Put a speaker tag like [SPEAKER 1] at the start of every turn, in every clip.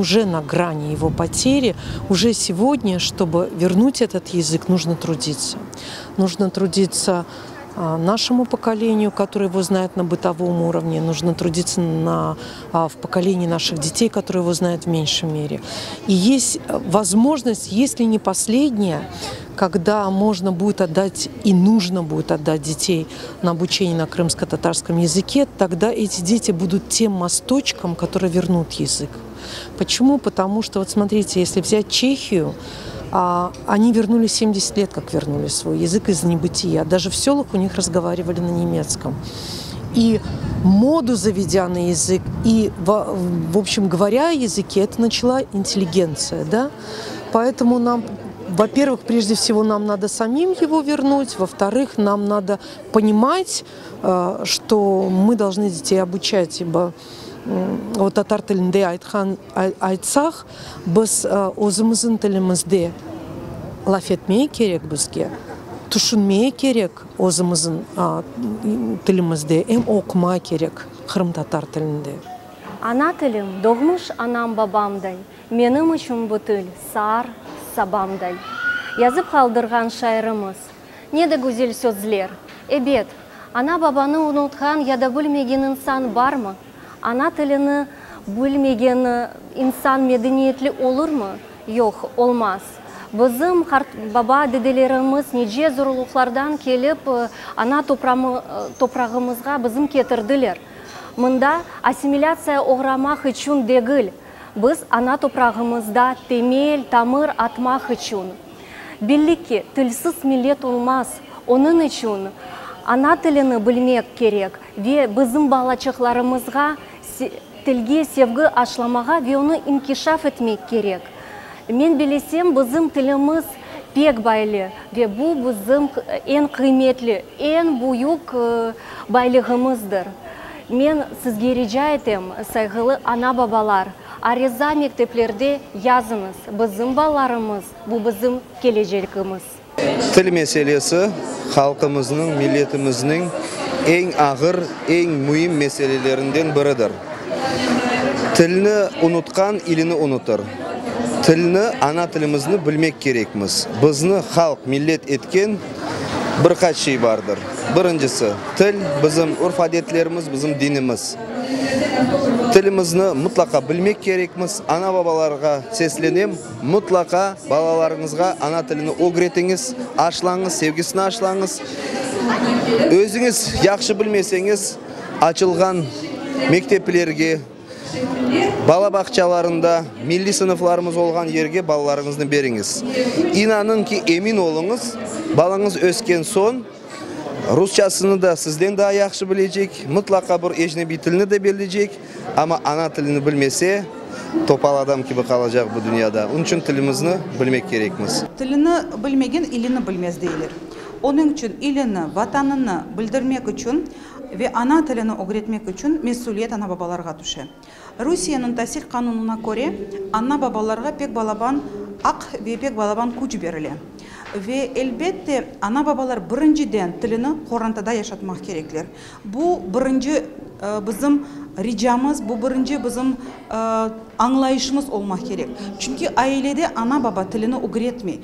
[SPEAKER 1] уже на грани его потери. Уже сегодня, чтобы вернуть этот язык, нужно трудиться. Нужно трудиться нашему поколению, которое его знает на бытовом уровне, нужно трудиться на, в поколении наших детей, которые его знают в меньшей мере. И есть возможность, если не последняя, когда можно будет отдать и нужно будет отдать детей на обучение на крымско-татарском языке, тогда эти дети будут тем мосточком, который вернут язык. Почему? Потому что, вот смотрите, если взять Чехию, они вернули 70 лет, как вернули свой язык из небытия. Даже в селах у них разговаривали на немецком. И моду заведя на язык, и, в общем говоря, о языке, это начала интеллигенция. Да? Поэтому нам, во-первых, прежде всего, нам надо самим его вернуть, во-вторых, нам надо понимать, что мы должны детей обучать, ибо o tatar tilinde aytqan aytsaq, biz özümizniñ tilimizde laf etmege kerek bizge, tüşünmege kerek özümizniñ tilimizde, em oqumaq kerek qırımtatar tilinde.
[SPEAKER 2] Ana tilim, doğmuş anam babamday, Menim içün bu til saar sabamday. Yazıp qaldırğan şairimiz. Ne de güzel sözler! Ebet, ana-babanı unutqan ya da bilmegen insan barmı? Ana tilini bilmegen insan medeniyetli olurmı? Yoq, olmaz. Bizim qartbaba, dedelerimiz nice zorluqlardan kelip, ana toprağımızğa bizim ketirdiler. Mında assimilâtsiya oğramaq içün degil, biz ana toprağımızda temel, tamır atmaq içün. Belli ki, tilsiz millet olmaz, onıñ içün ana tilini bilmek kerek ve bizim balaçıqlarımızğa tilge sevgi aşlamağa ve onı inkişaf etmek kerek. Men bilesem, bizim tilimiz pek baylı ve bu bizim eñ qıymetli, eñ büyük baylığımızdır. Men sizge rica etem, sayğılı ana-babalar, ariza mekteplerde yazıñız, bizim balalarımız, bu bizim kelecegimiz.
[SPEAKER 3] Til meselesi halqımıznıñ, milletimizniñ eñ ağır, eñ müim meselelerinden biridir. Tilni unutqan ilini unutır. Tilni, ana tilimizni bilmek kerekmiz. Bizni halq, millet etken bir qaç şey bardır. Birincisi, til, bizim urf-adetlerimiz, bizim dinimiz. Tilimizni mıtlaqa bilmek kerekmiz. Ana-babalarğa seslenem, mıtlaqa balalarıñızğa ana tilini ögretiñiz, aşlañız, sevgisini aşlañız. Özüñiz yahşı bilmeseñiz, açılğan mekteplerge, bala bağçalarında, milliy sınıflarımız olğan yerge balalarıñıznı beriñiz. İnanıñ ki, emin oluñız, balañız ösken soñ, Rusçasını da sizden daa yahşı bilecek, mıtlaqa bir ecnebiy tilni de bilecek, amma ana tilini bilmese, topal adam kibi qalacaq bu dünyada. Onıñ içün tilimizni bilmek kerekmiz.
[SPEAKER 4] Tilini bilmegen ilini bilmez deyler. Onıñ içün ilini, Vatanını bildirmek içün ve ana tilini ögretmek içün mesüliyet ana-babalarğa tüşe. Rusiyeniñ tasil qanunına köre, ana-babalarğa pek balaban aq ve pek balaban küç berile. Ve, elbette, ana-babalar birinciden tilini qorantada yaşatmaq kerekler. Bu birinci bizim ricamız, bu birinci bizim añlayışımız olmaq kerek. Çünki ailede ana-baba tilini ögretmey,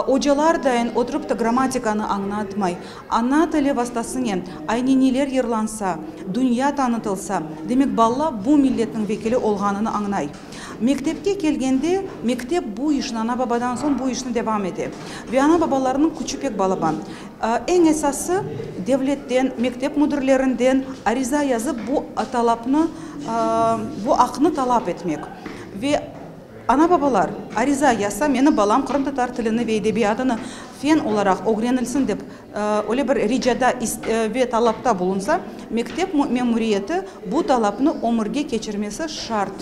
[SPEAKER 4] ocalar dayın oturıp da grammatikanı añlatmay, Ana tili vastasınen aynineler yırlansa, dünya tanıtılsa, demek bala bu milletniñ vekili olğanını añlay. Mektepke kelgende, mektep bu işni, ana-babadan soñ bu işni devam ete. Ve ana-babalarnıñ küçü pek balaban. Eñ esası, devletten, mektep müdirlerinden ariza yazıp bu talapnı, bu aqnı talap etmek. Ve Ana-babalar ariza yazsa, meni balam qırımtatar tilini ve edebiyatını fen olaraq ögrenilsin dep öyle bir ricada ve talapta bulunsa, mektep memuriyeti bu talapnı ömürge keçirmesi şart.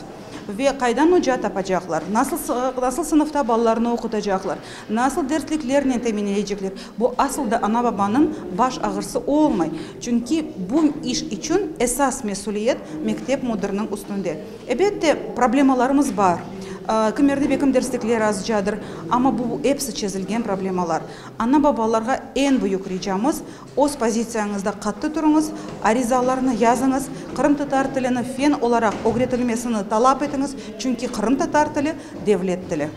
[SPEAKER 4] Ve qaydan oca tapacaqlar, nasıl nasıl sınıfta balalarnı oqutacaqlar, nasıl dersliklernen teminleycekler, bu asıl da ana-babanıñ baş ağırsı olmay. Çünki bu iş içün esas mesüliyet mektep müdiriniñ üstünde. Ebette, problemalarımız bar. Kimerde bekim derslikler azcadır. Amma bu episi çezilgen problemalar. Ana-babalarğa eñ büyük ricamız, öz pozitsiyañızda qattı turuñız, arizalarnı yazıñız, qırımtatar tilini fen olaraq ögretilmesini talap etiñiz, çünki qırımtatar tili, devlet tili.